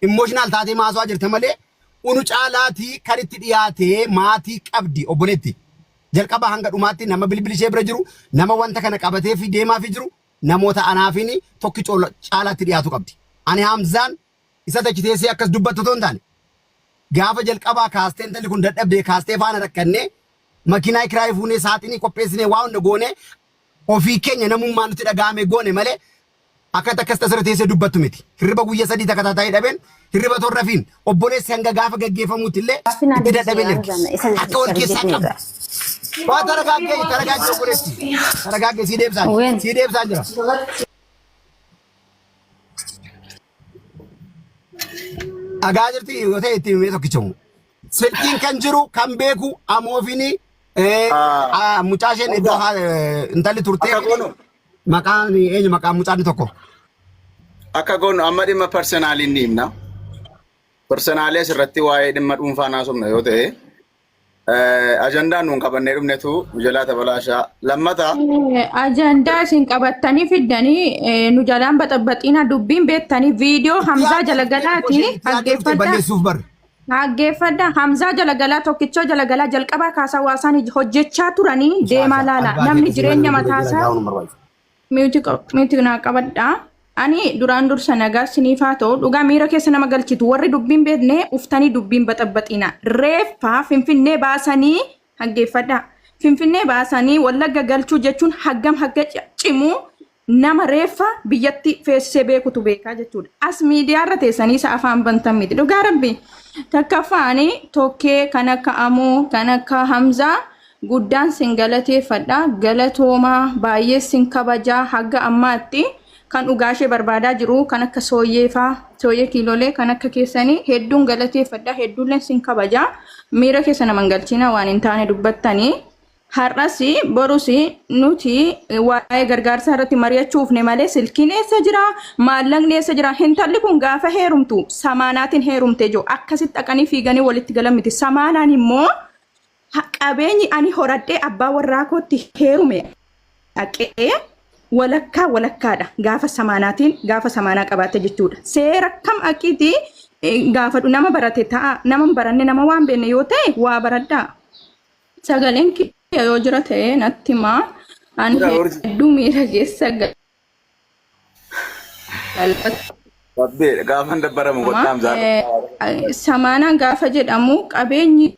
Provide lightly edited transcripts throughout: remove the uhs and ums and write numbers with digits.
Emotional taatee maaswaa jirta malee unu caalaatii kan itti dhiyaatee maatii qabdi obboleetti. Jalqabaa hanga dhumaatti nama bilbili ishee bira jiru, nama wanta kana qabatee fi deemaa fi jiru namoota anaafiin tokkichoo caalaatti dhiyaatu qabdi. Ani Hamzaan isa tachi teessee akkas dubbattu otoo hin taane gaafa jalqabaa kaastee intalli kun dadhabdee kaastee faana rakkannee makiinaa kiraayii fuunee saaxinii qopheessinee waa hunda goonee ofii keenya namummaa nutti dhaga'ame goone malee akka akkas tasirra teessee dubbattu miti. Hirriba guyya sadii takka taataa'ee dhabeen hirriba torra fiin obboleessi hanga gaafa gaggeeffamuutti illee Gaaffii itti dadhabeen erge. Isa Akka wal keessaa qabdu. Waa taragaaggee taragaaggee obboleessi. Taragaaggee sii deebisaan Wen. sii deebisaan jira. Dhagaa jirti yoo ta'e itti himee tokkichamu. Silkiin kan jiru kan beeku amoofini mucaa isheen iddoo intalli turtee Akka goonu maqaan eenyu maqaan mucaan tokko. Akka goonu amma dhimma personaalii ni himna. Personaalii asirratti waa'ee dhimma dhuunfaa naasofna yoo ta'e ajandaan nuun qabannee dhufnetu nu jalaa tabalaashaa. Lammata Ajandaa isin qabattanii fiddanii nu jalaan baxabaxiina dubbiin beektanii viidiyoo Hamzaa jala galaati dhaggeeffadhaa. Balleessuuf bar. Dhaggeeffadhaa. Hamzaa jala galaa tokkichoo jala galaa jalqabaa kaasaa waa isaan hojjechaa turanii deemaa laala. Namni jireenya mataasaa Mute naa qabadhaa. Ani duraan dursa nagaa siniif haa ta'u dhugaa miira keessa nama galchitu warri dubbiin beekne uftanii dubbiin baxabaxina. Reeffa Finfinnee baasanii dhaggeeffadhaa. Finfinnee baasanii Wallagga galchuu jechuun haggam hagga cimu nama reeffa biyyatti feessisee beekutu beekaa jechuudha. As miidiyaarra teessanii isa afaan bantan miti. Dhugaa rabbi takkaffaani tokkee kan akka Amoo kan akka Hamzaa guddaan sin galateeffadha. Galatoomaa baay'ee sin kabajaa haga ammaatti kan dhugaashee barbaadaa jiru kan akka sooyyee faa sooyyee kiilolee kan akka keessanii hedduun galateeffadha hedduulleen sin kabajaa miira keessa nama hin galchina waan hin taane dubbattanii. Har'as borus nuti waa'ee gargaarsaa irratti mari'achuufne malee silkiin eessa jira maallaqni eessa jira intalli kun gaafa heerumtu samaanaatiin heerumte jiru akkasitti dhaqanii fiiganii walitti galan miti samaanaan immoo qabeenyi ani horadhee abbaa warraa kootti heerume dhaqee walakkaa walakkaadha gaafa samaanaatiin gaafa samaanaa qabaatte jechuudha. Seera kam aqiitii gaafadhu nama barate ta'a nama hin baranne nama waan beekne yoo ta'e waa baradhaa. Sagaleen kiyya yoo jira ta'e natti himaa. Ani Jira urji. hedduu miira keessa galata. Rabbi gaafan dabbaramu godhaam zaar. Samaanaan gaafa jedhamu qabeenyi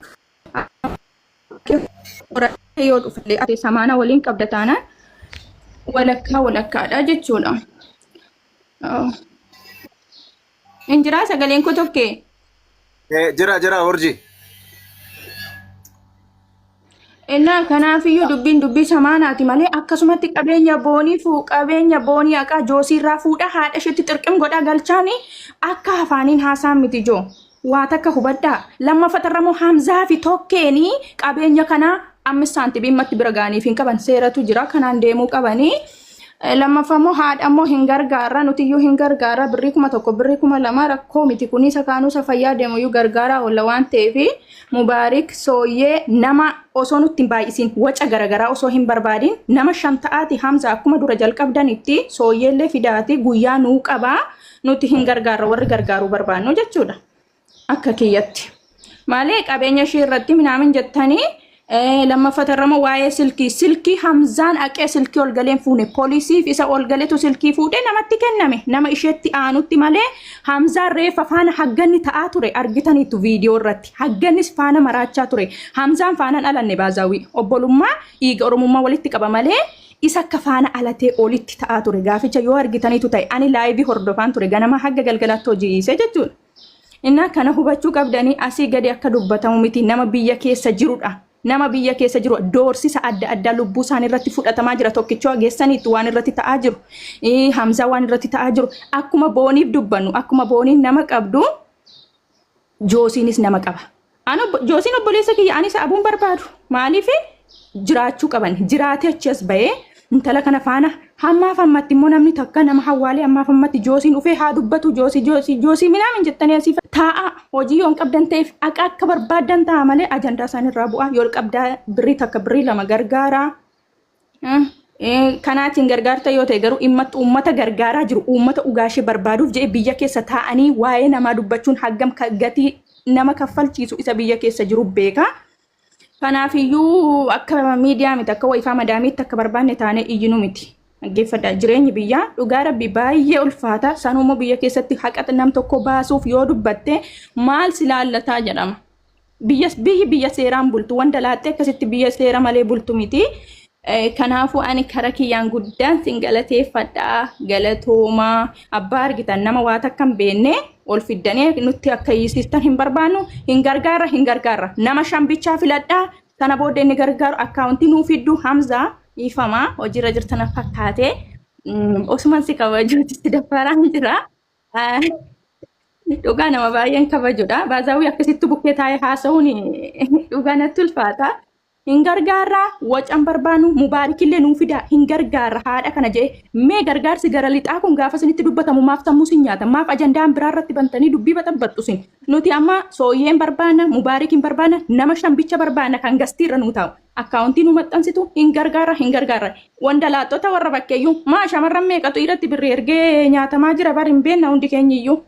horatee yoo dhufe ati samaana waliin qabda taanaan walakkaa walakkaadha jechuudha. Injiraa sagaleen koo tokkee. Jira jira urji. Innaa kanaafiyyuu dubbiin dubbii samaanaati malee akkasumatti qabeenya boonii fuu qabeenya boonii haqaa joosiirraa fuudha haadha isheetti xirqim godhaa galchaani akka afaaniin haasaan miti joo. Waa takka hubadhaa. Lammaffatarramoo Hamzaa fi Tokkeenii qabeenya kanaa ammis saantibii ammatti bira ga'aniif hin qaban seeratu jira kanaan deemuu qabanii. Lammaffaa immoo haadha immoo hin gargaarra nutiyyuu hin gargaarra birrii 1000 birrii 2000 rakkoo miti kunis kaanuusa fayyaa deemuyyuu gargaaraa oolla waan ta'eef Mubaarik Sooyyee nama osoo nutti hin baay'isiin waca garagaraa osoo hin barbaadin nama shan ta'aati Hamza akkuma dura jalqabdanitti Sooyyeellee fidaati guyyaa nuu qabaa nuti hin gargaarra warri gargaaruu barbaannu jechuudha akka kiyyatti. Malee qabeenya ishee irratti minaamin jettanii lammaffatarrama waa'ee silkii silkii Hamzaan aqee silkii ol galeen fuune poolisiif isa ol galetu silkii fuudhee namatti kenname nama isheetti aanutti malee Hamzaan reeffa faana hagganni ta'aa ture argitaniittu viidiyoo irratti haggannis faana maraachaa ture Hamzaan faanaan alanne baazaawii obbolummaa dhiiga oromummaa walitti qaba malee isa akka faana alatee olitti ta'aa ture gaaficha yoo argitaniitu ta'e ani laayivii hordofaan ture ganama hagga galgalaatti hojii hiisee jechuudha. Innaa kana hubachuu qabdanii asii gadi akka dubbatamu miti nama biyya keessa jirudha. Nama biyya keessa jiru doorsisa adda addaa lubbuu isaanii irratti fudhatamaa jira tokkichoo geessaniitu waan irratti ta'aa jiru. Hamzaa waan irratti ta'aa jiru. Akkuma booniif dubbannu akkuma booniin nama qabdu Joosiinis nama qaba. An Joosiin obboleessa kiyya ani isa abuun barbaadu. Maaliif jiraachuu qaban jiraatee achi as bahee intala kana faana hammaaf ammatti immoo namni takka nama hawaalee hammaaf ammatti Joosiin dhufee haa dubbatu Joosii Joosii Joosii minaamin jettanii asii taa'a hojii yoo hin qabdan ta'eef akka akka barbaaddan ta'a malee ajandaa isaan irraa bu'aa yoo qabdaa birrii takka birrii lama gargaaraa. Kanaatiin gargaarta yoo ta'e garuu immatti uummata gargaaraa jiru uummata ugaashee barbaaduuf jedhe biyya keessa taa'anii waa'ee namaa dubbachuun haggam gatii nama kaffalchiisu isa biyya keessa jiru beeka. Kanaafiyyuu akka miidiyaa miti, akka wayifaa madaamiitti akka barbaanne taanee iyyinu miti. Dhaggeeffadhaa, jireenyi biyyaa dhugaa rabbi baay'ee ulfaata. Sanuummoo biyya keessatti haqa nam tokko baasuuf yoo dubbatte maal si laallataa jedhama. Biyya biyyi biyya seeraan bultu wanta laattee akkasitti biyya seera malee bultu miti. Kanaafuu ani kara kiyyaan guddaan sin galateeffadha. Galatoomaa, abbaa argitan nama waa takka hin beekne ol fiddanii nutti akka hiisistan hin barbaannu. Hin gargaarra, hin gargaarra. Nama shan bichaa filadhaa. Sana booda inni gargaaru akkaawuntii nuu fiddu. Hamzaa, dhiifamaa, hojiirra jirtan fakkaate. Osuman si kabajuuti si daffaraan jira. Dhugaa nama baay'een kabajudha. Baazaawii akkasitti bukkee taa'ee haasa'uun dhugaa natti ulfaata. Hin gargaarraa, wacan barbaannu, mubaarikillee nuu fidaa, hin gargaarra haadha kana jedhe. Mee gargaarsi gara lixaa kun gaafa isinitti dubbatamu maaf sammuu sin nyaata? Maaf ajandaan biraa irratti bantanii dubbii baxabbattu sin? Nuti amma sooyyeen barbaanna, mubaarikin barbaanna, nama shan bicha barbaanna kan gastiirra nuu taa'u. Akkaawuntii nu maxxansitu, hin gargaarra, hin gargaarra. Wandalaaxxota warra bakkeeyyuu maa shamarran meeqatu irratti birrii ergee nyaatamaa jira bar, hin beekna hundi keenyiyyuu.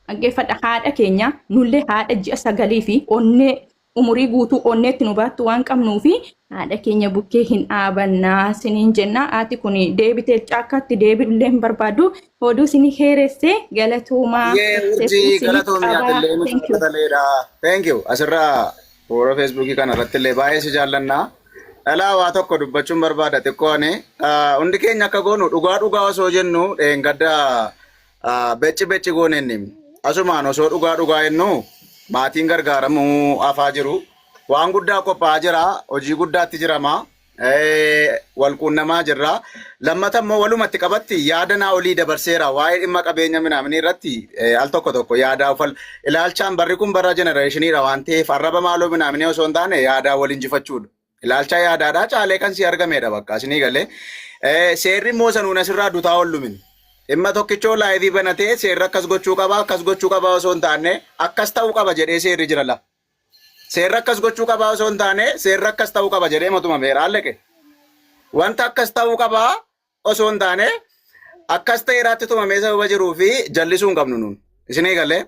Dhaggeeffadha, haadha keenya nullee haadha ji'a 9 fi onnee umurii guutuu onneetti nu baattu waan qabnuu fi haadha keenya bukkee hin dhaabannaa siniin jenna. Haati kun deebitee caakkaatti deebi'ullee hin barbaadu. Oduu isinii heeresse, galatoomaa. Yee urjii, galatoomi, atillee nuti Thank you. qaxaleedha. Thank you. Asirraa fuula Feesbuukii kana irratti illee baay'ee si jaallannaa. Dhalaa waa tokko dubbachuun barbaada xiqqoo ani. Hundi keenya akka goonu dhugaa dhugaa osoo jennu dheengadda becci becci goone inni. Asumaan osoo dhugaa dhugaa jennu maatiin gargaaramuu hafaa jiru. Waan guddaa qophaa'aa jira. Hojii guddaatti jirama. Wal quunnamaa jirra. Lammata immoo walumatti qabatti yaada naa olii dabarseera. Waa'ee dhimma qabeenya minaaminii irratti al tokko tokko yaadaa ufal ilaalchaan barri kun bara jenereeshiniidha waan ta'eef arraba maaloo minaaminii osoo hin taane yaadaa wal injifachuudha. Ilaalcha yaadaadhaa caalee kan si argamedha bakka isinii galee. Seerri immoo sanuun asirraa dutaa oollumin. Dhimma tokkichoo live banatee seerri akkas gochuu qaba, akkas gochuu qaba osoo hin taane akkas ta'uu qaba jedhee seerri jira la. Seerri akkas gochuu qabaa osoo hin taane seerri akkas ta'uu qaba jedhee matuma meeraan leqe. Wanta akkas ta'uu qabaa osoo hin taane akkas ta'eeraatti tumamee sababa jiruu fi jallisuu hin qabnu nuun. Isinii galee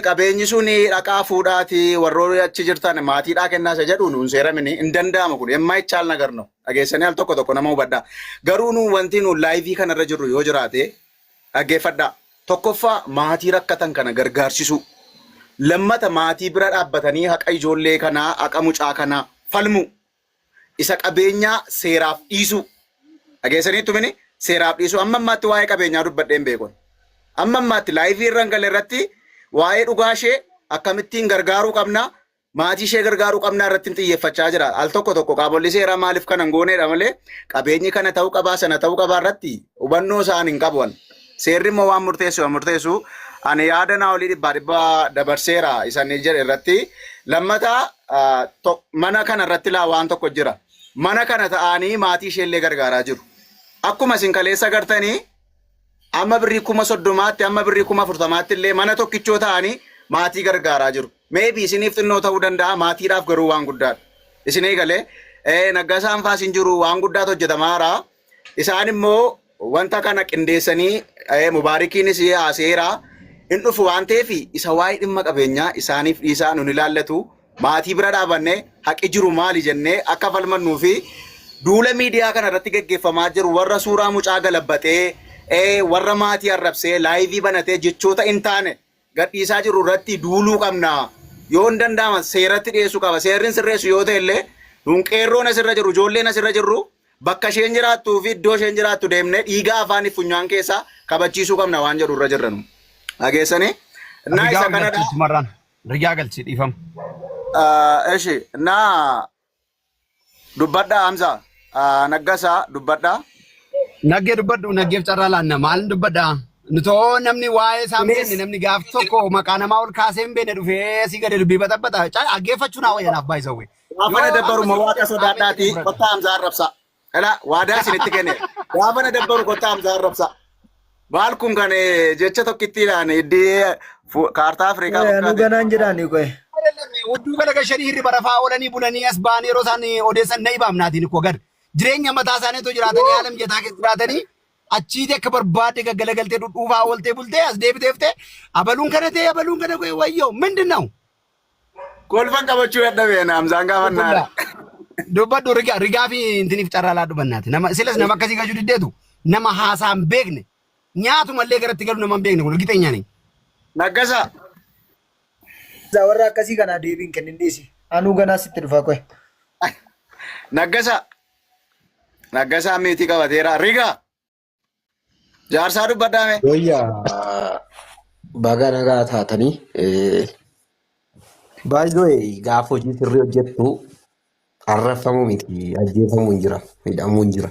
qabeenyi sun dhaqaa fuudhaati warroonni achi jirtan maatiidhaa kennaa isa jedhu nuun seera mini hin danda'amu kun የማይቻል ነገር ነው. Dhageessanii al tokko tokko nama hubadhaa. Garuu nuun wanti nuun live kanarra jirru yoo jiraate dhaggeeffadhaa. Tokkoffaa, maatii rakkatan kana gargaarsisuu. Lammata, maatii bira dhaabbatanii haqa ijoollee kanaa, haqa mucaa kanaa falmu. Isa qabeenyaa seeraaf dhiisuu. Dhageessaniittu mini seeraaf dhiisuu. Amma ammaatti waa'ee qabeenyaa dubbadheen beekon. Amma ammaatti live irra hin galle irratti waa'ee dhugaa ishee akkamittiin gargaaruu qabna, maatii ishee gargaaruu qabnaa irratti xiyyeeffachaa jira. Al tokko tokko qaamolee seeraa maaliif kana hin gooneedha malee qabeenyi kana ta'uu qabaa, sana ta'uu qabaa irratti hubannoo isaan hin qaban. Seerri immoo waan murteessu waan murteessu ani yaada naa olii dhibbaa dhibbaa dabarseera isanii jedhe irratti. Lammataa, mana kana irratti laa waan tokko jira. Mana kana ta'anii maatii ishee illee gargaaraa jiru. Akkuma isin kaleessa gartanii amma birrii 30,000tti, amma birrii 40,000tti illee mana tokkichoo ta'anii maatii gargaaraa jiru. Maybe isiniif xinnoo ta'uu danda'a, maatiidhaaf garuu waan guddaadha. Isin eegalee naggasaan faas hin jiru, waan guddaatu hojjetamaara. Isaan immoo wanta kana qindeessanii mubaarikiinis haaseera hin dhufu waan ta'eef isa waa'ee dhimma qabeenyaa isaaniif dhiisaa, nun ilaallatu. Maatii bira dhaabanne haqi jiru maali jennee akka falmannuu fi duula miidiyaa kana irratti geggeeffamaa jiru, warra suuraa mucaa galabbaxee, warra maatii arrabsee live banatee jechoota hin taane gadhiisaa jiru irratti duuluu qabna. Yoo hin danda'ama seeratti dhiyeessuu qaba. Seerri hin sirreessu yoo ta'e illee nuun qeerroon asirra jiru, ijoolleen asirra jirru bakka isheen jiraattuu fi iddoo isheen jiraattu deemnee dhiigaa afaanii funyaan keessaa kabachiisuu qabna waan jedhu irra jirra nu. Dhageessanii? Naa Rigaa isa ol kanadha. galchi marraan. Rigaa galchi, dhiifama. Eshi naa dubbadhaa Hamza. Naggasaa, dubbadhaa. Naggee dubbadhu, naggeef carraa laanna. Maal dubbadhaa? Nutoo namni waa'ee isaa hin beekne, namni gaaf tokko maqaa namaa ol kaasee hin beekne dhufee si gadi dubbii baxabbata. Dhaggeeffachuu naa wayya naaf baay'isawwe. Gaafa na dabbaru ma waaqa sodaadhaati kottaa Hamzaa arrabsaa. Dhala waadaa isinitti kenne. Gaafa na dabbaru kottaa Hamzaa arrabsaa. Maal kun kan jecha tokkittiidhaan iddii kaartaa Afrikaa Nu fakkaate. ganaan jedhaani qoy. Hudduu gala gashanii hirriba rafaa oolanii bulanii as ba'anii yeroo isaan odeessan na ibaamnaatiin koo gad. Jireenya mataa isaaniitu jiraatanii haala mijataa keessa jiraatanii achiiti akka barbaadde gaggalagaltee dhudhuufaa ooltee bultee as deebiteeftee abaluun kana ta'e abaluun kana ta'e wayyoo ምንድን ነው? Kolfan qabachuu dadhabee Hamzaan gaafannaa. Dubbadhu rigaa rigaa fi intiniif carraa laadhu bannaati. Nama silas nama akkasii gachuu diddeetu nama haasaa hin beekne nyaatumallee garatti galu nama hin beekne kun gixeenyaa ni. Naggasa. Warra akkasii kana deebiin kennin dhiisi. Anuu ganaa sitti dhufa qoy. Naggasa. Naggasaa meetii qabateera. Rigaa. Jaarsaa dubbadhaame. Wayyaa baga nagaa taatanii baay'ee gaafa hojii sirrii hojjettu arrafamuu miti ajjeefamuu hin jira hidhamuu hin jira.